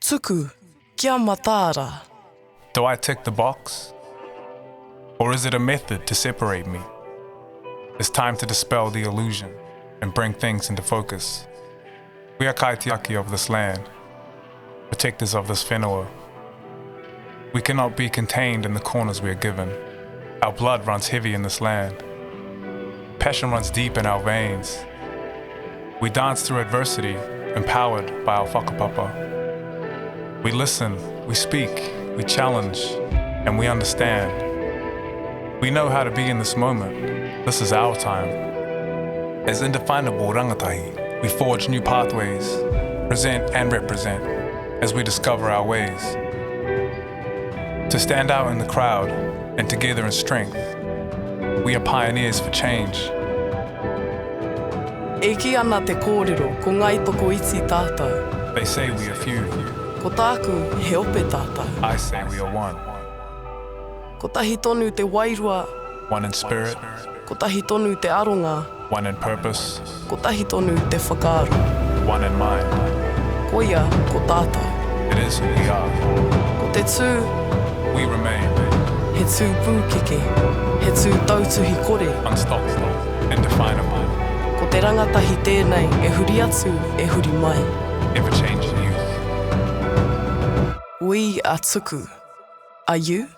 Tuku, kia mataara. Do I tick the box? Or is it a method to separate me? It's time to dispel the illusion and bring things into focus. We are kaitiaki of this land, protectors of this whenua. We cannot be contained in the corners we are given. Our blood runs heavy in this land. Passion runs deep in our veins. We dance through adversity, empowered by our whakapapa. We listen, we speak, we challenge, and we understand. We know how to be in this moment. This is our time. As indefinable rangatahi, we forge new pathways, present and represent, as we discover our ways. To stand out in the crowd and together in strength, we are pioneers for change. E kī ana te kōrero, ko Ngāi Tokoiti tātou. They say we are few. Ko tāku, he ope tātou. I say we are one. Kotahi tonu te wairua. One in spirit. Kotahi tonu te aronga. One in purpose. Kotahi tonu te whakaaro. One in mind. Koia ko tātou. It is who we are. Ko te tū. We remain. He tū pūkeke. He tū tautuhi kore. Unstoppable. Indefinable. Ko te rangatahi tēnei e huri atu, e huri mai. Ever changing youth. We are tuku. Are you?